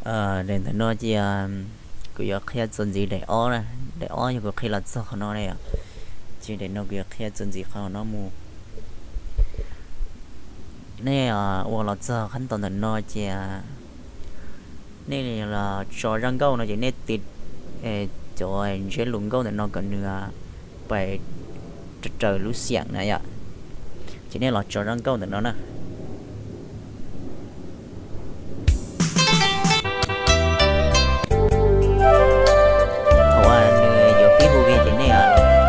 Daim ntawm no ces kuv yuav qhia txuas ntxiv daim ob na. Daim ob yog kuv qhia los txog qhov no ne yom. Ces daim no kuv yuav qhia txuas ntxiv qhov no mus. Nej ua los txog qhab ntau ntawm no ces nej los tso zaj nkauj no ces nej tiv cov ntsiab lus nkauj ntawm no kom nws pais raws lub xiam na yom. Ces nej los tso zaj nkauj ntawm no na. Thaum uas nws yuav pib hu kiag ces nej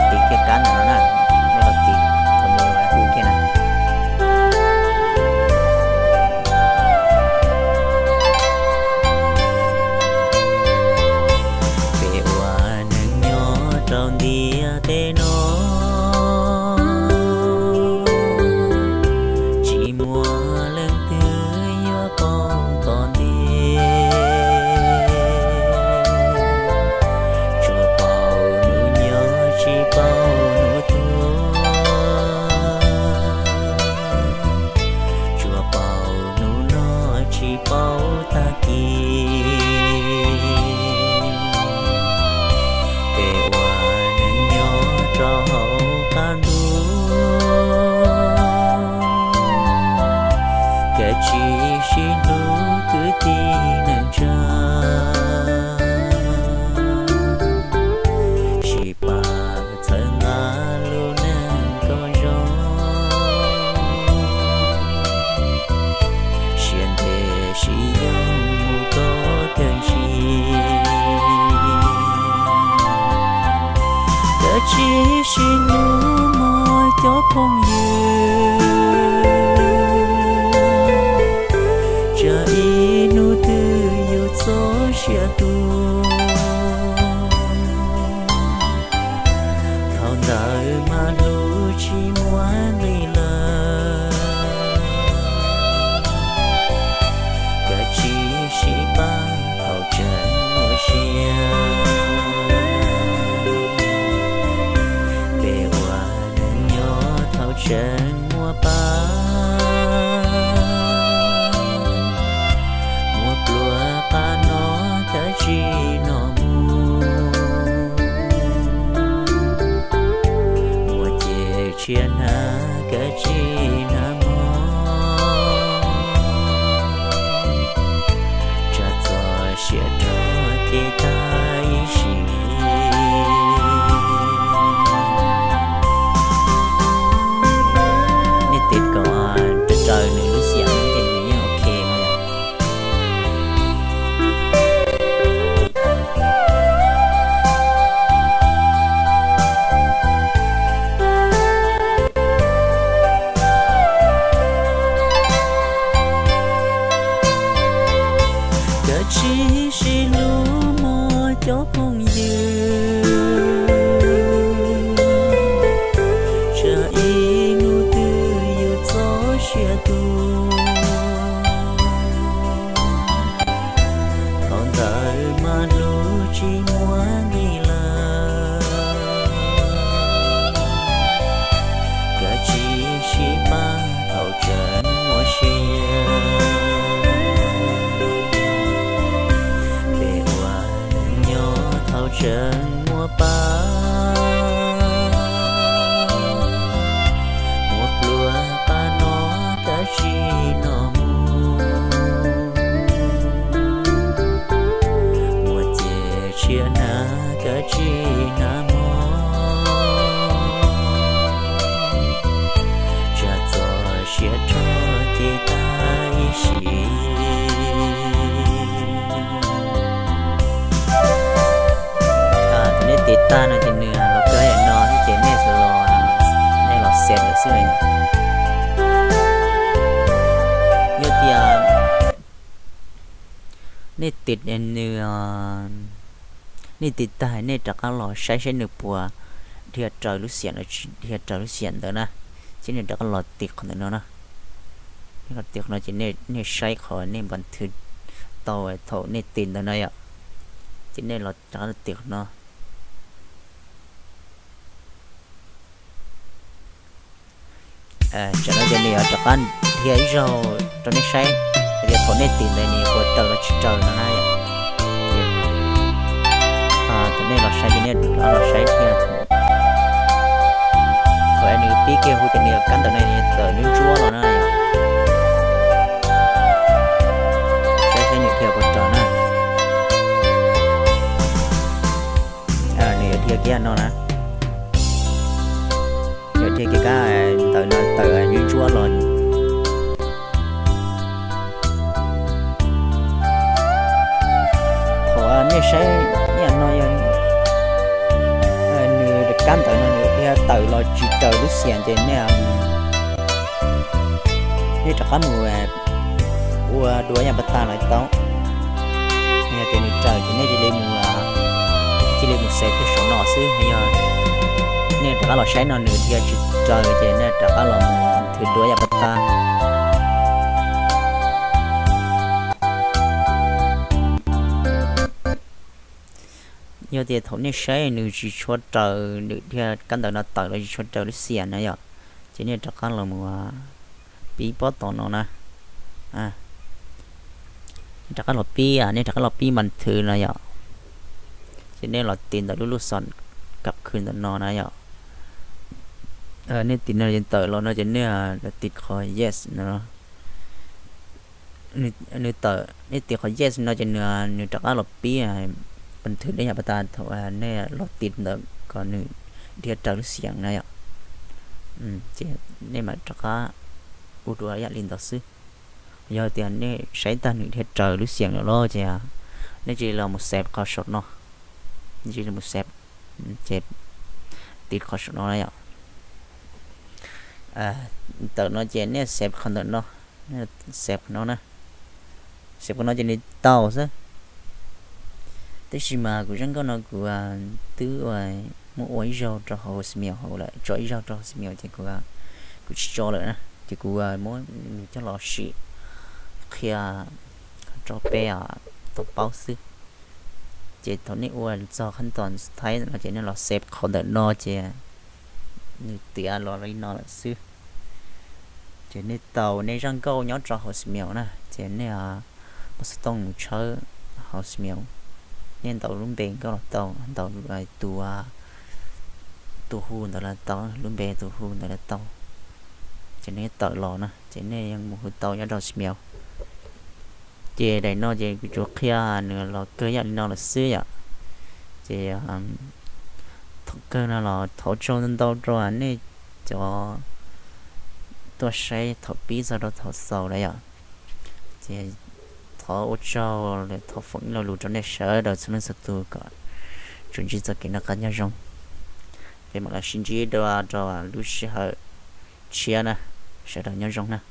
tiv kiag kab ntawm no na. Nej los tiv thaum nws hu kiag na. Peb ua neej nyob rau ntiaj teb no, tsis muaj leej twg yuav paub tom ntej. Tsuas paub hnub nyob tsis paub hnub tuag, tsuas paub hnub no tsis paub tag kis. Peb ua neej nyob rau hauv qab ntuj, kav tsij sib hlub kwv tij neej tsa, sib pab txhawb nqa lub neej kom zoo, siab ntev sib yoog mus kom kawg ntsis. Kav tsij sib hlub mog cov phooj ywg, tsam ib hnub twg yus txoj sia tu, thaum ntawd mas hlub tsis muaj nqis lawm. Kav tsij sib pab thaum tseem muaj sia, peb ua neej nyob thaum tseem muaj pab, muaj pluas qab no kav tsij noj mus, muaj ceg tshiab hnav kav tsij hnav mog, tsam txoj sia rog ces tag ib sim. Nej tiv kom raws raws nws lub xiam ces nws yeej ok no yom. Kav tsij sib hlub mog cov phooj ywg, tsam ib hnub twg yus txoj sia tu, thaum ntawd mas hlub tsis muaj nqis lawm. Kav tsij sib pab thaum tseem muaj sia, peb ua neej nyob thaum tseem muaj pab, muaj pluas qab no kav tsij noj mus, muaj ceg tshiab hnav kav tsij hnav mog, tsam txoj sia rog ces tag ib sim. Nej tiv tag no ces nws los kawg no ces nej los, nej los xev lawm xwb. Yog tias nej tiv nws, nej tiv tag nej rov qab los saib saib nws puas dhia raws lub xiam los tsis dhia raws lub xiam ntawd na. Ces nej rov qab los tiv qhov ntawm no na. Nej los tiv qhov no ces nej saib qhov nej npa thw tau thaum nej tiv ntawd na yom. Ces nej los rov qab tiv qhov no. Tsam no ces nws yuav rov qab dhia ib zaug rau nej saib. Yog thaum nej tim ntawd nws puas raws los tsis raws no na yom. Ces thaum nej los saib ces nej rov los saib thiab. Thaum nws pib kiag hu ces nws kab ntawm no nws tawm ntsuab ntsuab los na yom. Saib saib nws thiaj puas raws na. Nws yuav dhia kiag no na. Yuav dhia kiag kab ntawm no tawm ntsuab ntsuab los. Thaum nej saib ib yam no yog nws kab ntawm no nws dhia tawm los tsis raws lub xiam ces nej, nej rov qab mus ua dua yam pas tas los tau. Yog tias nws raws ces nej cia li mus, cia li mus xev kiag saum no xwb. Yog nej rov qab los saib no nws dhia tsis raws ces nej rov qab los mus nthwv dua yam pas tas. Yog tias thaum nej saib nws tsis tshua raws, nws dhia kab ntawm no tawm los tsis tshua raws lub xiam na yom, ces nej rov qab los mus pib pob tom no na. Rov qab los pib, nej rov qab los pib mas nthwv no yom. Ces nej los tiv ntawm lub lub xom kab khw ntawm no na yom. Nej tiv no tawm los no ces nej tiv qhov yes no. Nws tawm, nej tiv qhov yes no ces nws rov qab los pib pas nthwv dua yam pas tas thaum nej los tiv ntawm kom nws dhia raws lub xiam na yom. Ces nej mam rov qab ua dua yam li ntawd xwb. Yog tias nej saib tag nws dhia raws lub xiam lawm los ces nej cia li los mus xev qhov saum no. Nej cia li mus xev, ces tiv qhov saum no na yom. Ntawm no ces nej xev qhov ntawm no, nej xev qhov no na. Xev qhov no ces nws tau xwb. Tab sis mas kuv zaj nkauj no kuv twb muab ua ib zaug rau hauv Smio hauv lawm, tso ib zaug rau hauv Smio ces kuv, kuv tsis tso lawm na, ces kuv muab nws coj los sim qhia rau peb tau paub xwb. Ces thaum nej ua txog qhov ntawm Thaib no ces nej los xev qhov ntawm no ces nws tiav los li no lawm xwb. Ces nej tau nej zaj nkauj nyob rau hauv Smio na, ces nej mus xov tooj mus tshawb hauv Smio, nej ntaus lub npe nkauj los tau, ntaus tus, tus hu ntawd los tau, lub npe tus hu ntawd los tau. Ces nej tawm los na ces nej yeej mus hu tau nyob rau Smio. Ces daim no ces kuv tsuas qhia nws los kawg yam li no lawm xwb yom. Ces thaum kawg no los thov ua tsaug ntau ntau rau nej cov tuaj saib thaum pib txog rau thaum xaus lawm yom. Ces thov ua tsaug, thov foom ib lo lus rau nej sawv daws txhua leej txhua tus kom tsuas ntsib txoj kev noj qab nyob zoo. Peb mam los sib ntsib dua rau lub sij hawm tshiab na. Sawv daws nyob zoo na.